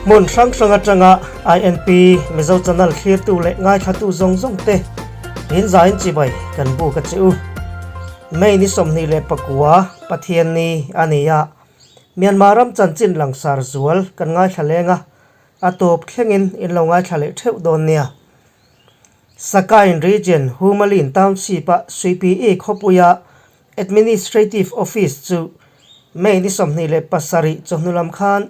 Hmun hrang hrang atanga INP Mizo Channel thlirtu leh ngaithlatu zawng zawng te in zain chibai kan buk a che u. May ni 29 Pathianni a ni a, Myanmar ram chanchin langsar zual kan ngaithla leng a, a tawp thlengin in lo ngaithla leh theuh dawn nia. Sakain Region Humalin Township-a Suipi-i khawpuia Administrative Office chu May ni 27 chawhnu lam khan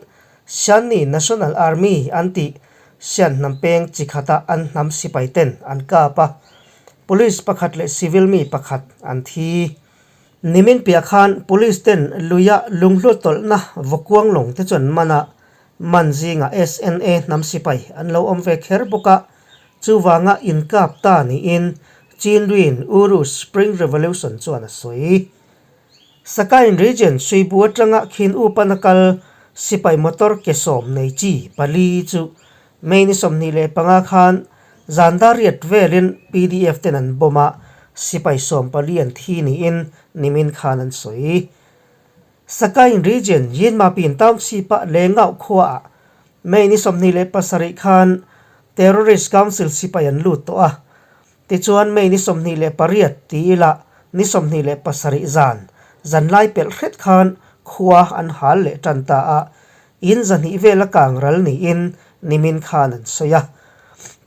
Shanni National Army an tih Shan hnam peng chi khata an hnam sipai ten an kap a, Police pakhat leh civil mi pakhat an thi. Nimin piah khan Police ten luia lunghlu tawlhna vawkuang lawng te chu an man a, man zingah SNA hnam sipai an lo awm ve kher bawk a, Chuvanga inkap ta niin Chinduin Uru Spring Revolution chuan a sawi. Sakain Region Suibu atanga khin upan a kal sipai motor ke sawm nei chi pali chu May ni 25 khan zan dar riat velin PDF ten an bomb a, sipai 14 an thi niin nimin khan an sawi. Sakain Region Yinmapin Township-a Lengau khuaah May ni 27 khan Terrorist Council sipai an lut tawh a. Tichuan May ni 28 ti ila ni 27 zan zanlai pelh hret khan khua an hal leh tan ta a, in zahnih vela kang ral niin nimin khan an sawi a.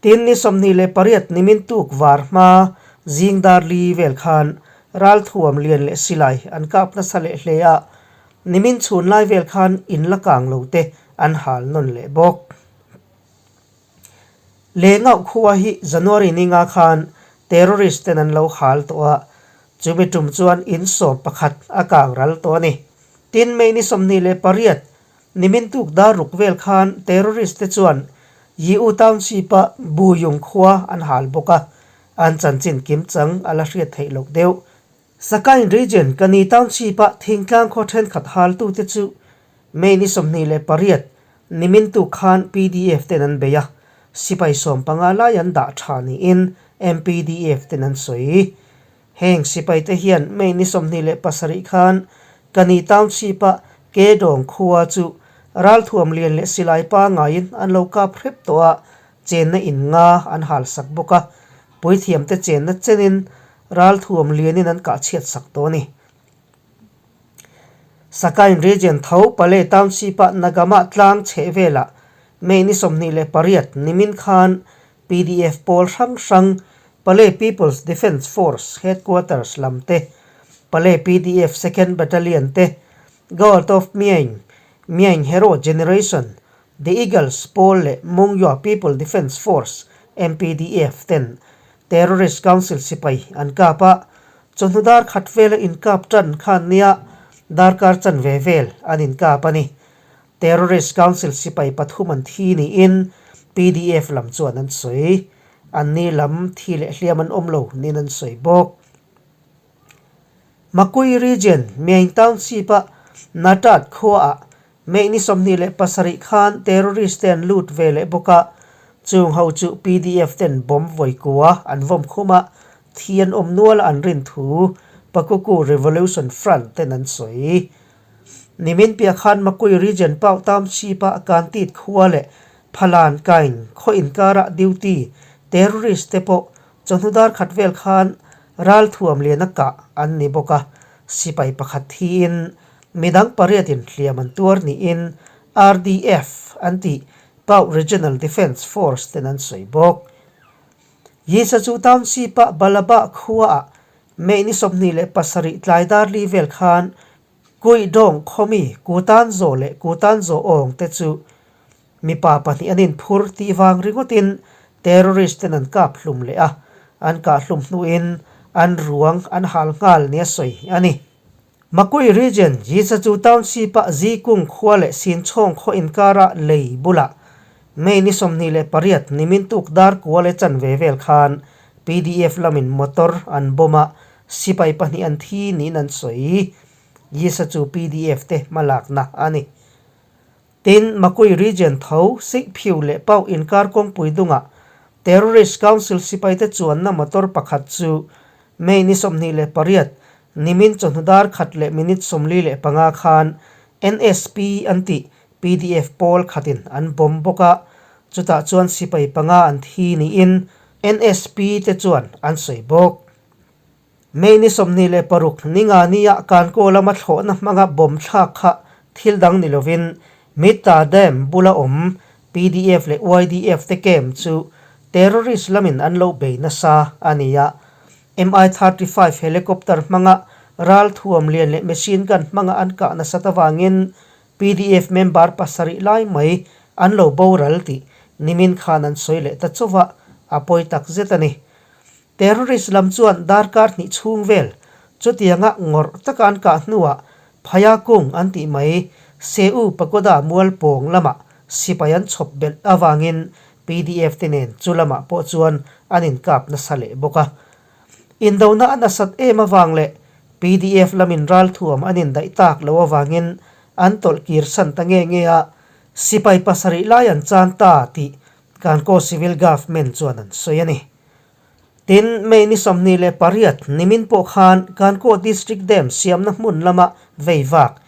Tin ni 28 nimin tuk var hma zing dar li vel khan ralthuam lian leh silai an kap nasa leh hle a, Nimin chhun lai vel khan in la kang lo te an hal nawn leh bawk. Lengauh khua hi January ni nga khan terrorist ten an lo hal tawh a, chumi tum chuan in sawm pakhat a kang ral tawh a ni. Tin, May ni 28, nimin tuk dar ruk vel khan terrorist te chuan Yiu Township-a Buyung khua an hal bawk a, an chanchin kimchang a la hriat theih loh deuh. Sakain Region Kani Township-a thingtlang khaw thenkhat haltute chu May ni 28 nimin tuk khan PDF ten an bei a, sipai 15 lai an dah tha niin MPDF ten an sawi. Heng sipaite hian May ni 27 khan Kani Township-a Kedawng khua chu ralthuam lian leh silai pangaiin an lo kap hrep tawh a, chenna in nga an halsak bawk a, puithiamte chenna chenin Ralthuam lianin an kah chhiat sak tawh a ni. Sakain Region tho Pale Township-a Nagama tlang chheh velah May ni 28 nimin khan PDF pawl hrang hrang Pale People's Defence Force Headquarters lam te, Pale PDF Second Battalion te, Guard of Myaing, Myaing Hero Generation, The Eagles pawl leh Mungyaw People Defence Force, MPDF, ten Terrorist Council sipai an kap a, chawhnu dar khat vela inkap tan khan nia darkar chanve vel an inkap a ni. Terrorist Council sipai pathum an thi niin PDF lam chuan an sawi. Anni lam thi leh hliam an awm lo niin an sawi bawk. Makui Region, Myaing Township-a Natat khuaah May ni 27 khan terrorist te an lut ve leh bawk a, chung ho chu PDF ten bomb vawi kua an vawm khum a, thi an awm nual a an rin thu Pakuku Revolution Front ten an sawi. Nimin piah khan Makui Region Pau Township a Kantit khua leh Phalan Kaing khaw inkarah duty terrorist te pawh chawhnu dar khat vel khan ralthuam lian a kah an ni bawk a, sipai pakhat thiin Midang pariatin hliam an tuar niin RDF an tih Pau Regional Defence Force ten an sawi bawk. Yisachu Township-a Balaba khuaah May ni 27 tlai dar li vel khan Kuidawng khawmi Kutan Zaw leh Kutan Zaw Awng te chu mipa pahnih an inphur tih vang ringawtin terrorist ten an kap hlum leh a, an kah hlum hnuin an ruang an hal nghal nia sawi a ni. Makui Region, Yisachu Township-a Zikung khua leh Sinchhawng khaw inkara lei bulah May ni 28 nimin tuk dar kua leh chanve vel khan PDF lamin motor an bomb a, sipai pahnih an thi niin an sawi. Yisachu PDF te hmalakna a ni. Tin, Makui Region tho, Sikphiu leh Pau inkar kawngpui dungah Terrorist Council sipaite chuanna motor pakhat chu May ni 28, nimin chawhnu dar khat leh minute 45 khan NSP an tih PDF pawl khatin an bomb bawk a, chutah chuan sipai panga an thi niin NSP te chuan an sawi bawk. May ni 26 ninga nia Kankaw lama thlawhna hmanga bomb thlak kha thil dang ni lovin Mitta Dam bula awm PDF leh YDF te camp chu terrorist lamin an lo bei nasa a ni a. Mi-35 helicopter hmanga ralthuam lian leh machine gun hmanga an kah nasat avangin PDF member pasarih lai mai an lo boral tih nimin khan an sawi leh ta chauh a, a pawi tak zet a ni. Terrorist lam chuan darkar hnih chhung vel chutianga ngawrh taka an kah hnuah Phaya kung an tih mai Seu Pagoda mual pawng lamah sipai an chhawp belh avangin PDF te nen chu lamah pawh chuan an inkap nasa leh bawk a. Indona a nasat em avang leh PDF lamin ralthuam an indaih tak loh avangin an tawlh kir san ta nge nge a, sipai pasarih lai an chan ta tih Kankaw Civil Government chuan an sawi a ni. Tin, May ni 28 nimin pawh khan Kankaw District Dam siamna hmun lama vei vak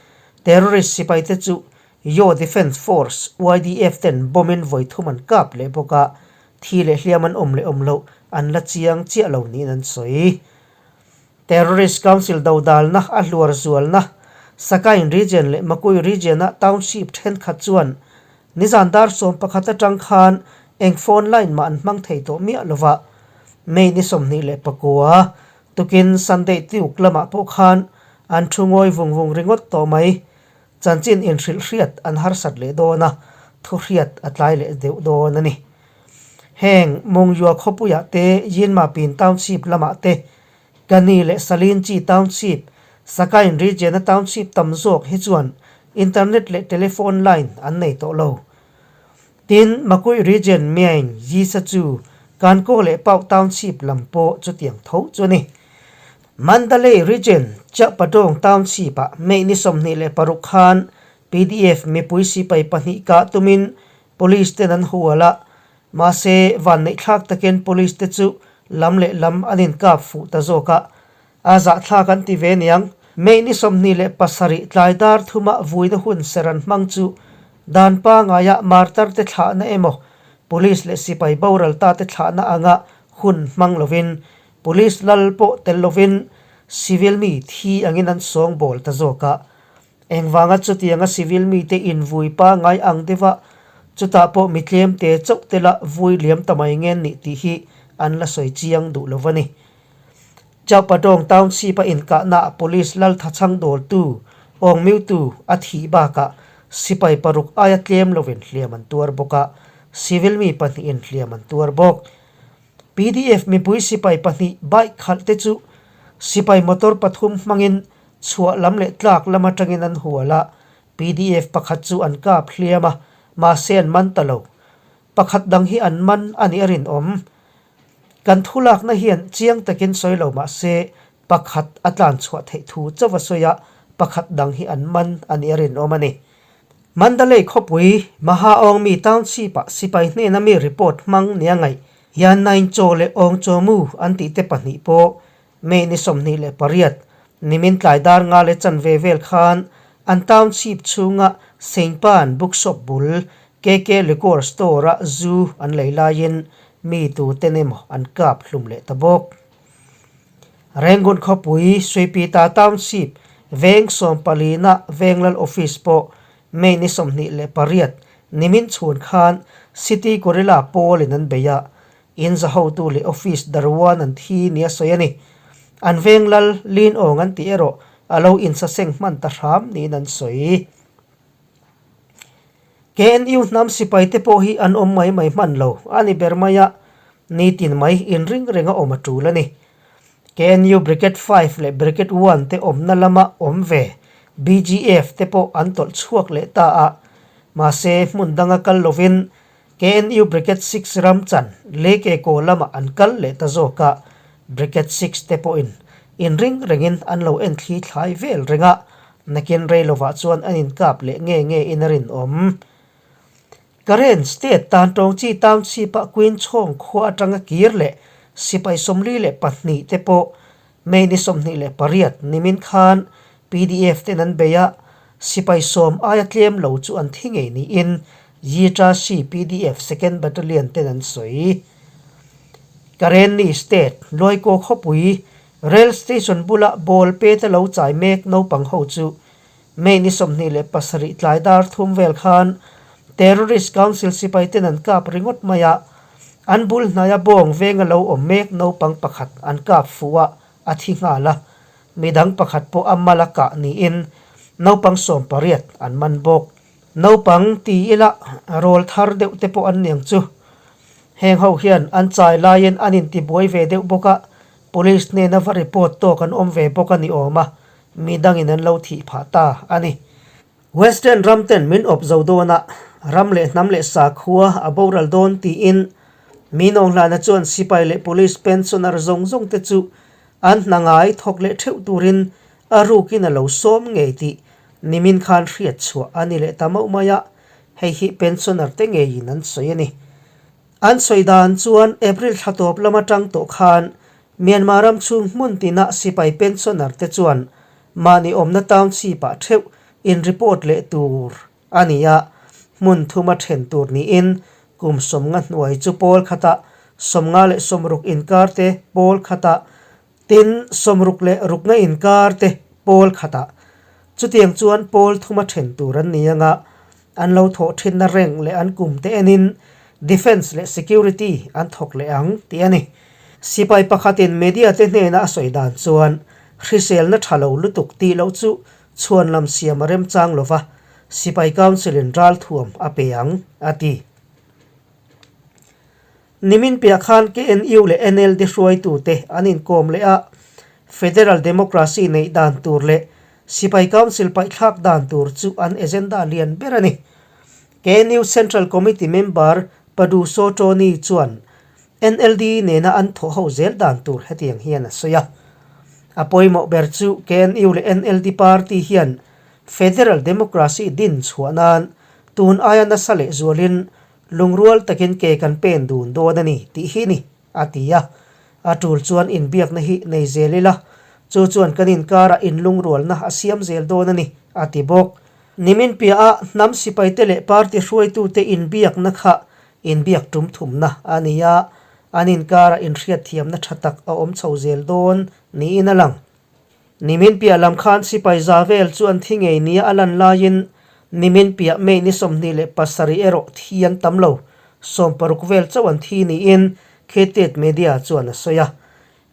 terrorist sipaite chu Yaw Defence Force, YDF, ten bomb-in vawi thum an kap leh bawk a, thi leh hliam an awm leh awm loh an la chiang chiah lo niin an sawi. Terrorist Council dodalna a hluar zualna Sakain Region leh Makui Region-a township thenkhat chuan nizan dar 11 atang khan eng phone line mah an hmang thei tawh miah lova. May ni 29 tukin Sunday tuk lamah pawh khan an thu ngawi vung vung ringawt tawh mai. Chanchin inhrilh hriat an harsat leh dawn a, thu hriat a tlai leh deuh dawn a ni. Heng Mungyua khawpuiah te, Yinmapin Township lamah te, Kani leh Salinchi Township, Sakain Region-a township tam zawk hi chuan internet leh telephone line an nei tawh lo. Tin, Makui Region Myaing Yisa chu Kankaw leh Pau Township lam pawh chutiang tho chu a ni. Mandalay Region Chahpadawng Township-ah May ni 26 khan PDF mipui sipai pahnih kah tumin Police ten an hual a, mahse vanneihthlak takin Police te chu lam leh lam an inkap fuh ta zawk a, a zahthlak an ti ve niang. May ni 27 tlai dar thuma vuina hun ser an hmang chu dan pangaia martar te thlahna emaw Police leh sipai boral ta te thlahna anga hun hmang lovin Police lal pawh tel lovin civil mi thi angin an sawngbawl ta zawk a. Engvanga chutianga civil mite invui pangai ang deuha chutah pawh mi tlemte chauh te la vui liam ta mai nge nih tih hi an la sawi chiang duh lo va ni. Chaupadawng Township a inkahnaah Police lal thachhang dawltu Awng Miutu a thih bakah sipai paruk aia tlem lovin hliam an tuar bawk a, civil mi pahnihin hliam an tuar bawk. PDF mipui sipai pahnih bike khalh te chu sipai motor pathum hmangin chhuah lam leh tlak lam atangin an hual a, PDF pakhat chu an kap hliam a, mahse an man ta lo. Pakhat dang hi an man a nih a rinawm. Kan thulakna hian chiang takin sawi lo mahse pakhat a tlan chhuah theih thu chauh a sawi a, pakhat dang hi an man a nih a rinawm a ni. Mandalay khawpui Mahaawngmi Township-ah sipai hnena mi report hmang nia ngaih Yan Naing Chaw leh Awng Chaw Mu an tih te pahnih pawh May ni 28 nimin tlai dar nga leh chanve vel khan an township chhunga Saint Pan Bookshop bul KK Liquor Store-a zu an lei laiin mi tuten emaw an kap hlum leh ta bawk. Rangoon khawpui Suipita Township veng sawmpalina Venglal Office pawh May ni 28 nimin chhun khan City Guerrilla pawlin an bei a, in za hotu leh office darwan an thi nia sawi a ni. An Venglal Lin Awng an tih erawh a lo insaseng hman ta hram niin an sawi. KNU hnam sipai te pawh hi an awm mai mai hman lo a ni ber mai a, nitin mai inring renga awm a tul a ni. KNU Brigade 5 leh Brigade 1 te awmna lama awm ve BGF te pawh an tawlh chhuak leh ta a, mahse hmun danga kal lovin KNU Brigade 6 ram chan Leke Kaw lamah an kal leh ta zawk a, Brigade 6 te pawhin inring rengin an lo en thli thlai vel reng a, nakin rei lovah chuan an inkap leh nge nge in a rinawm. Karen State tan Tawngchi Township-ah Queen Chhawng khua atanga kir leh sipai 42 te pawh May ni 28 nimin khan PDF ten an bei a. sipai sawm aia tlem lo chu an thi ngei niin Yitra CPDF Second Battalion ten an sawi. Karenni State, Luaikaw khawpui Rail Station bula ball peta lo chai mek naupang ho chu May ni 27 tlai dar thum vel khan Terrorist Council sipai ten an kap ringawt mai a, an bul hnaia bawng venga lo awm mek naupang pakhat an kap fuh a, a thi nghal a, midang pakhat pawh a mal a kah niin naupang 18 an man bawk. Naupang ti ila rawl thar deuh te pawh an niang chu. Heng ho hian an chai laiin an intibuai ve deuh bawk a, Police hnena va report tawk an awm ve bawk a ni awm a, mi dangin an lo thih phah ta a ni. Western ram ten min awp zo dawn a, ram leh hnam leh sakhua a boral dawn tiin mi nawnghlana chuan sipai leh police pensioner zawng zawng te chu an hna ngai thawk leh theuh turin a rukin a lo sawm ngei tih nimin khan hriat chhuah a ni leh ta mauh mai a, hei hi pensioner te ngeiin an sawi a ni. An sawi dan chuan April thla tawp lam atang tawh khan Myanmar ram chhung hmun tinah sipai pensioner te chuan mahni awmna township ah theuh in report leh tur a ni a, hmun thuma then tur niin kum 50 hnuai chu pawl khatah 50 leh 60 inkar te pawl khatah tin 66 inkar te pawl khatah chutiang chuan pawl thuma then tur an ni anga An lo thawh thinna rank leh an kum te enin Defence leh Security an thawk leh ang tih a ni. Sipai pakhatin media te hnena a sawi dan chuan hriselna tha lo lutuk tih loh chu chhuan lam siam a remchang lova, Sipai Council in ralthuam a pe ang, a ti. Nimin piah khan KNU leh NLD hruaitute an inkawm leh a, Federal Democracy neih dan tur leh Sipai Council paihthlak dan tur chu an agenda lian ber a ni. KNU Central Committee member Padu Sotoni chuan NLD nena an thawh ho zel dan tur hetiang hian a sawi a. A pawimawh ber chu KNU leh NLD party hian Federal Democracy din chhuah nan tun aia nasa lehzualin Lungrual takin ke kan pen dun dawn a ni tih hi ni, a ti a. A tul chuan inbiakna hi nei zel ila, chu chuan kan inkarah inlungrualna a siam zel dawn a ni, a ti bawk. Nimin piaha hnam sipaite leh party hruaitute inbiakna kha inbiak tum thumna a ni a, an inkarah inhriatthiamna tha tak a awm chho zel dawn niin a lang. Nimin piah lam khan sipai za vel chu an thi ngei nia a lan laiin nimin piah May ni 27 erawh thi an tam lo, 60 vel chauh an thi niin Khetet Media chuan a sawi a.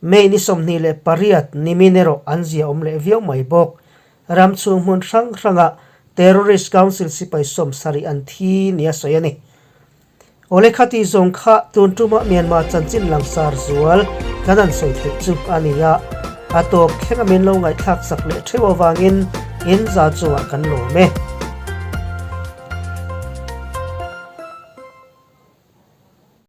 May ni 28 nimin erawh an zia awm leh viau mai bawk. Ram chhung hmun hrang hrangah Terrorist Council sipai 70 an thi nia sawi a ni. Awle khati zawng kha tun tuma Myanmar chanchin langsar zual kan han sawi theih chu a ni a, a tawp thleng a min lo ngaihthlak sak leh theuh avangin in za chungah kan lawm e.